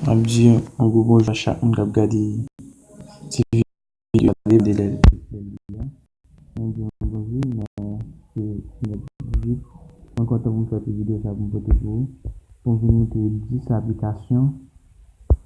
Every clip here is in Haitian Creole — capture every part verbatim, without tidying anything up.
M ap di yon gwo bonjou a chak moun k ap gade ti videyo a, de lè, lè li a. Mwen di yon bonjou, mwen se Nèg Vit. Mwen kontan pou m fè ti videyo sa pou m pote pou ou. Pou m vin montre dis aplikasyon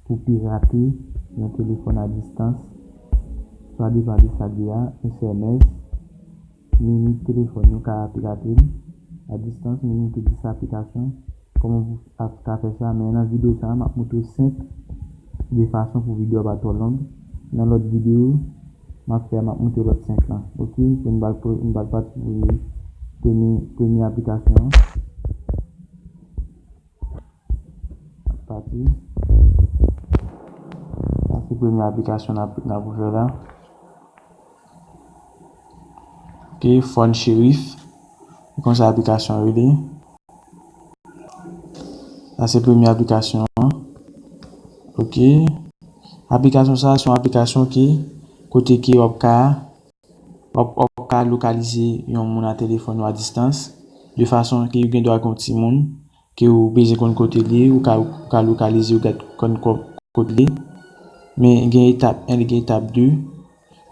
pou pirate yon telefòn a distans, swa de pa de sa k gen a, S M S, minit telefòn nou ka pirate l a distans, minit dis aplikasyon. Kòman pou ap ka fè sa, men nan videyo sa a, m ap montre senk de fason pou videyo a pa twò long. Nan lòt videyo, m ap fè, m ap montre lòt senk lan. Oke, pou n bal, pou n bal pati pou premye, premye aplikasyon an. Pati. Sa se premye aplikasyon n ap, n ap ouvè la. Ok, Phone Sheriff. Se konsa aplikasyon an rele. Sa se premye aplikasyon an. Ok. Aplikasyon sa a se yon aplikasyon ki kote ke w ap ka, w ap, w ap ka lokalize yon moun a telefòn ou a distans, de fason ke yo gen dwa gen yon timoun ke ou bezwen konn kote li ye, ou ka, ou ka lokalize, ou ka konn ko-, kote li ye. Men gen etap en, gen etap de,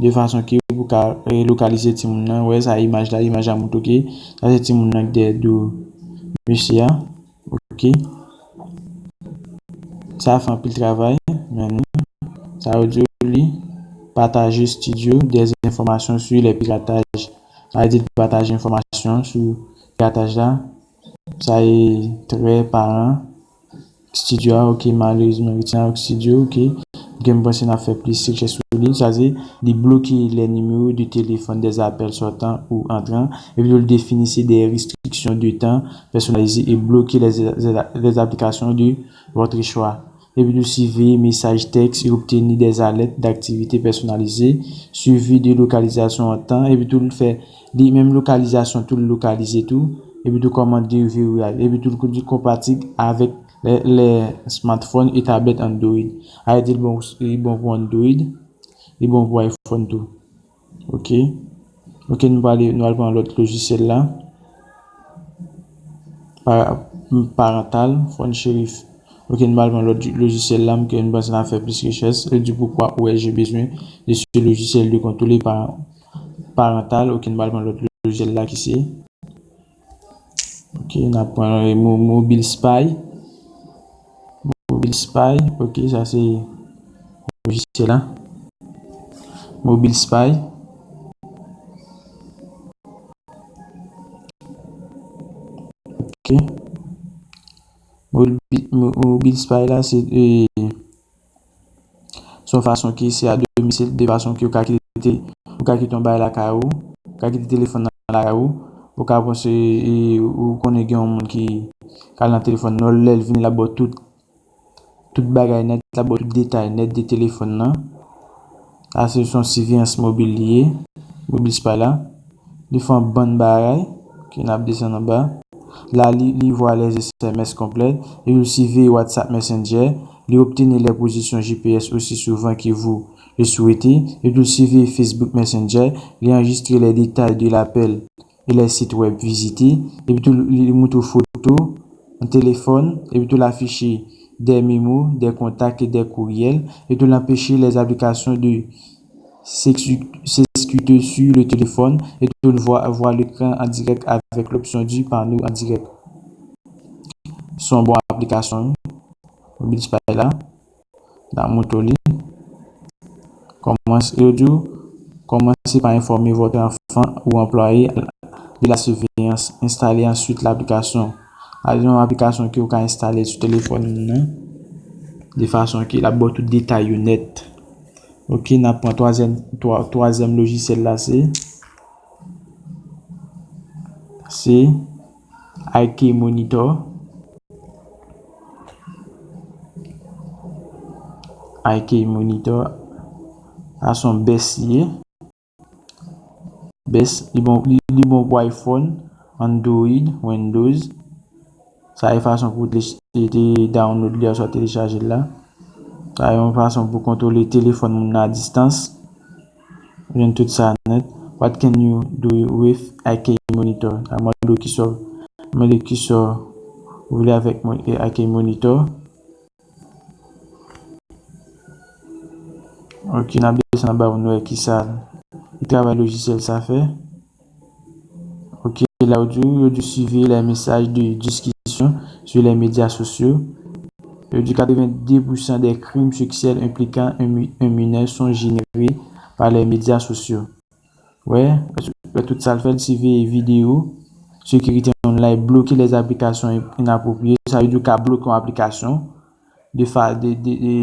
de fason ke ou ka, eh, lokalize timoun nan. Ou wè sa, imaj la, imaj la montre ke sa se timoun nan ki dèyè do mesye a. Ok. Sa fè anpil travay, men sa yo di w li pataje studio des informations sur les piratages. Sa vle di l pataje enfòmasyon sou pirataj la. Sa e trè paran. Studio a, ok, malerezman, retire ak studio, ok. Ok, m panse n ap fè plis rechèch sou li. Sa se, li bloke les numéros de téléphone des appels sortants ou entrants, epi tou l définissez des restrictions de temps personnalisées et bloquez les, les, les applications de votre choix. Epi tou siveye mesaj tèks e obtenir des alertes d'activité personnalisée, suivi de lokalizasyon an tan, epi tou l fè li menm lokalizasyon tou l lokalize tou, epi tou kòman deverrouillage, epi tou l di konpatib avèk les, les smartphones et tablettes Android. Sa vle di l bon, li bon pou Android, li bon pou iPhone tou. Ok. Ok, nou prale, nou al pran lòt lojisyèl la. Pa-, parantal, Phone Sheriff. Ok, nou al pran lòt lojisyèl la, ke nou panse n a fè plis rechèch. Li di pourquoi O S G besoin de ce logiciel de contrôle pa-, parantal. Ok, nou al pran lòt lojisyèl la ki se Ok, n ap pran, eh, mo-, Mobile Spy. Mobile Spy, ok, sa se lojisyèl la. Mobile Spy. Ok. Mobi-, mo-, Mobile Spy la, se, eh, Se yon fason ki se a domisil, de fason ki ou ka kite, ou ka kite yon bagay lakay ou, ou ka kite telefòn nan lakay ou, ou ka panse, e, ou konnen gen yon moun ki, k al nan telefòn nan, lè l vini, l ap ba w tout, tout bagay nèt, l ap ba w tout detay nèt de telefòn nan. Sa se yon siveyans mobil li ye, Mobile Spy la. Li fè yon bann bagay, ki n ap desann anba. La, li, li voit les S M S complets, li siveye WhatsApp Messenger, li obtenir les positions G P S aussi souvent que vous le souhaitez, epi tou l siveye Facebook Messenger, li enregistre les détails de l'appel et les sites web visités, epi tou li, li montre w foto, yon telefòn, epi tou l afiche des mémos, des contacts et des courriels, epi tou l anpeche les applications de s'exé-, s'exécuter sur le téléphone et tout voir, voir l'écran en direct avec l'option du panneau en direct. Se yon bon aplikasyon, wi. Mobile Spy la. N a montre w li. Kòmanse, yo di w, commencez par informer votre enfant ou employé de la surveillance. Installez ensuite l'application. A, yon aplikasyon ke w ka enstale sou telefòn ou nan, de fason ke l ap ba w tout detay yo nèt. Ok, n ap pran twazyèm, twa-, twazyèm lojisyèl la, se, se I K Monitor. I K Monitor, sa se yon best li ye. Best, li bon, li, li bon pou iPhone, Android, Windows. Sa e fason pou tele-, te, te download li oswa telechaje l la. Sa e yon fason pou kontwole telefòn moun nan a distans. Jwenn tout sa nèt. What can you do with I K Monitor? A mande w kisa, mande kisa ou vle avèk mon-, I K Monitor. Ok, n ap desann anba pou nou wè ki sa ki travay lojisyèl sa fè. Ok, la yo di w, yo di w surveiller les messages de discussion sur les médias sociaux. Yo di quatre-vingt-deux pour cent des crimes sexuels impliquant un mi- un mineur sont générés par les médias sociaux. Wè, wè tout sa l fè, l surveiller videyo, sécurité online, bloquer les applications inappropriées. Sa vle di w ka bloke yon aplikasyon de, fa, de, de, de,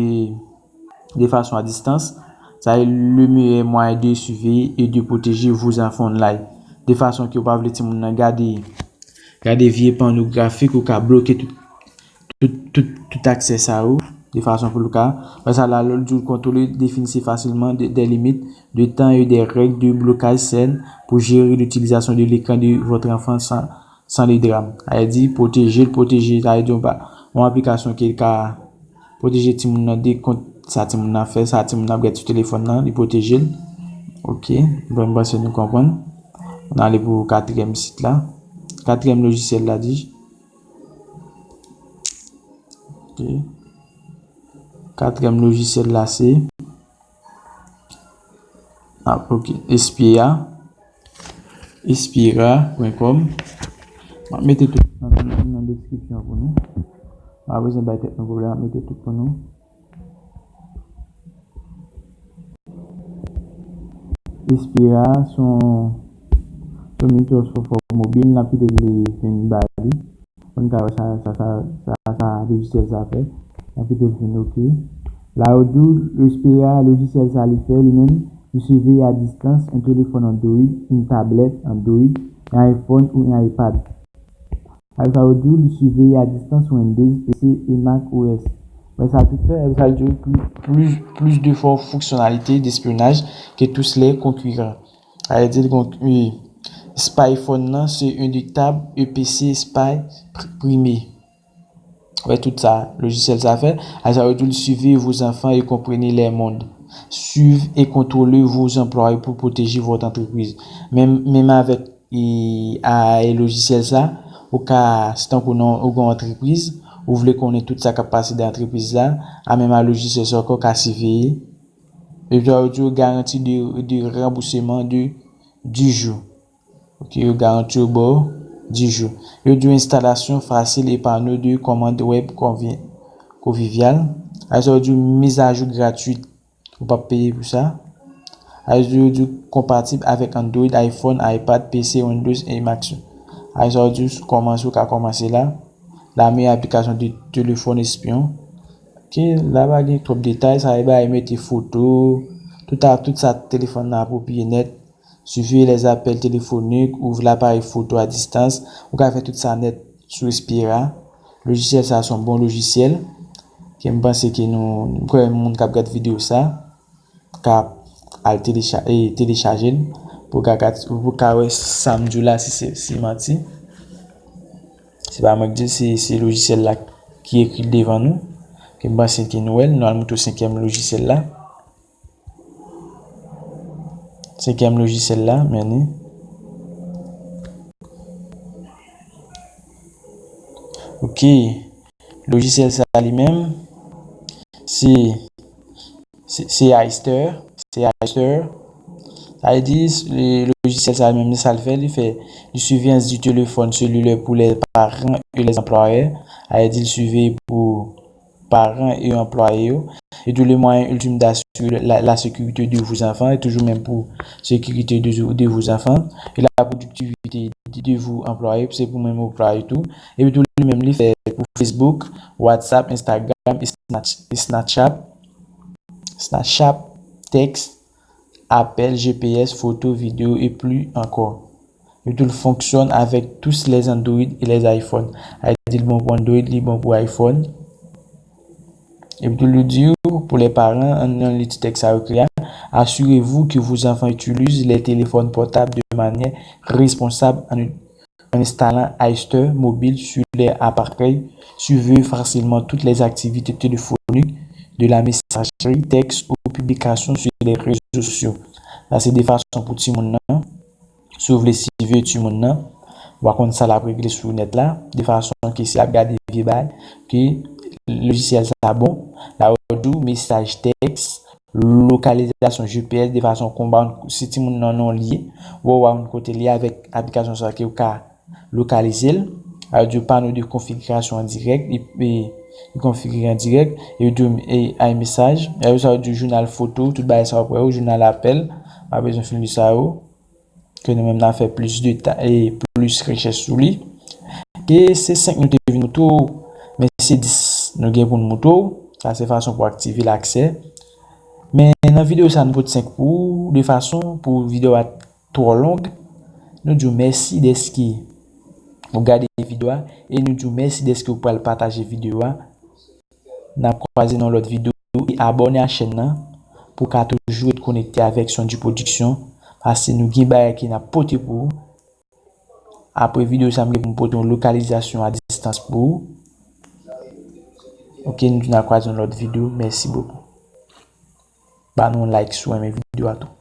de fason a distans. Sa e le meilleur moyen de surveiller et de protéger vos enfants online. De fason ke w pa vle timoun nan gade, gade vye pònografik, ou ka bloke tout, tout, tout, tout aksè sa yo, de fason pou l ka. Apre sa, la, lè l di w contrôler, définissez facilement des, des limites de temps et des règles de blocage saines pour gérer l'utilisation de l'écran de votre enfant sans, sans le drame. Sa vle di pwoteje l, pwoteje, sa vle di yon pa, yon aplikasyon ke l ka pwoteje timoun nan de kont sa timoun nan fè, sa timoun nan ap gade sou telefòn nan, li pwoteje l. Ok, bon, m panse nou konprann. Nou ale pou katriyèm sit la. Katriyèm lojisyèl la, di. Ok. Katriyèm lojisyèl la, se Ah, ok. Espia. Espira point com. M ap mete tout nan, nan, nan deskripsyon pou nou. Nou pa bezwen bay tèt nou pwoblèm, m ap mete tout pou nou. Espira, se yon, se yon Microsoft Mobile, n ap kite li vin ba li. Pou n ka wè sa, sa, sa, sa, sa lojisyèl sa fè. N ap kite l vin ok. La yo di w, Espera, lojisyèl sa li fè, li menm, li surveille à distance un téléphone Android, une tablette Android, un iPhone ou un iPad. Sa yo di w, li surveille à distance Windows, P C et Mac O S. Wè sa tout fè, sa di w pli, plis, plis de fò fonksyonalite d'espionnage que tous les concurrents. Sa vle di l gon, wi, spy phone nan, se un de tab E P C spy pr- primé. Wè tout sa, lojisyèl sa fè. Sa vle di l surveiller vos enfants et comprenez les mondes. Suivez et contrôlez vos employés pour protéger votre entreprise. Menm, menm avèk e, a, e lojisyèl sa, ou ka, se tankou non, ou gen yon antrepriz, ou vle konnen tout sa k ap pase nan antrepriz la, a menm a lojisyèl sa ankò ka siveye. Epi yo di w garanti de, de ranbousman de dix jours. Ok, yo garanti w ba w dix jours. Yo di w installation facile et panneau de commande web convi- convivial. Sa yo di w mizajou gratwit. Ou p ap peye pou sa. Sa yo di w konpatib avèk Android, iPhone, iPad, P C, Windows et Mac. Sa yo di w kòmanse, ou ka kòmanse la. La meilleure application de téléphone espion. Ok, la pa gen twòp detay, sa e bay mete foto, tout a, tout sa telefòn nan apwopriye nèt. Surveiller les appels téléphoniques, ouvre l'appareil photo à distance. Ou ka fè tout sa nèt sou Espira. Lojisyèl sa se yon bon lojisyèl. Ke m panse ke nou, m kwè moun k ap gad videyo sa ka al telecha- e telechaje l pou ka, pou ka wè sa m di w la si se si manti. Se pa mwen k di l, se, se lojisyèl la ki ekri l devan nou. Ke m panse ke nou wè l, nou al montre w senkyèm lojisyèl la. Senkyèm lojisyèl la, men li. Ok. Lojisyèl sa li menm, se, se, se Eyster. Se Eyster. Sa vle di, lojisyèl sa li menm, sa l fè, li fè li surveillance du téléphone cellulaire pour les parents et les employeurs. Sa vle di, li siveye pou paran e anplwaye yo. Et tout le moyen ultime d'assurer la, la sécurité de vos enfants, e toujou menm pou sekirite de, de vos enfants, et la productivité de, de vos employés, se pou menm anplwaye tou. Epi tou li menm li fè pou Facebook, WhatsApp, Instagram, e Snatch- e Snapchat, Snapchat, text, appel, G P S, photo, vidéo et plus encore. Li tou l fonksyonn avèk tous les Android et les iPhone. Sa vle di l bon pou Android, li bon pou iPhone. Epi tou li di w, pou les parents, an nan li ti tèks sa yo ekri a, assurez-vous que vos enfants utilisent les téléphones portables de manière responsable en, en installant Eyster Mobile sur les appareils. Surveillez facilement toutes les activités téléphoniques, de la messagerie, texte ou publication sur les réseaux sociaux. Sa se de fason pou timoun nan. Si w vle siveye timoun nan, w a konn sa l ap regle sou nèt la, de fason ke si l ap gade vye bagay, ke lojisyèl sa bon, la yo di w mesaj tèks, lokalizasyon G P S de fason konba si timoun nan non li, ou a yon kote li avèk aplikasyon sa ke ou ka lokalize l. Sa vle di panneau de configuration en direct, li, li, li konfigire an dirèk, e yo di e ay mesaj, e sa vle di jounal foto, tout bagay sa w ap wè yo, jounal apèl, pa bezwen fin li sa yo. Ke nou menm n a fè plis deta e plis rechèch sou li. E se senk nou te vin moutre w, men se dis nou gen pou n moutre w. Sa se fason pou aktive l aksè. Men nan videyo sa nou pote senk pou ou, de fason pou videyo a twò long. Nou di w mèsi dèske ou gade videyo a e nou di w mèsi dèske ou pral pataje videyo a. N ap kwaze nan lòt videyo e abòne a chèn nan pou w ka toujou ret konekte avèk Sondy Production, paske nou gen bagay ke n ap pote pou ou. Apre videyo sa, m gen pou m pote yon lokalizasyon a distans pou ou. Ok, nou, n ap kwaze nan lòt videyo. Mèsi bokou. Ba nou yon like si w renmen videyo a tou.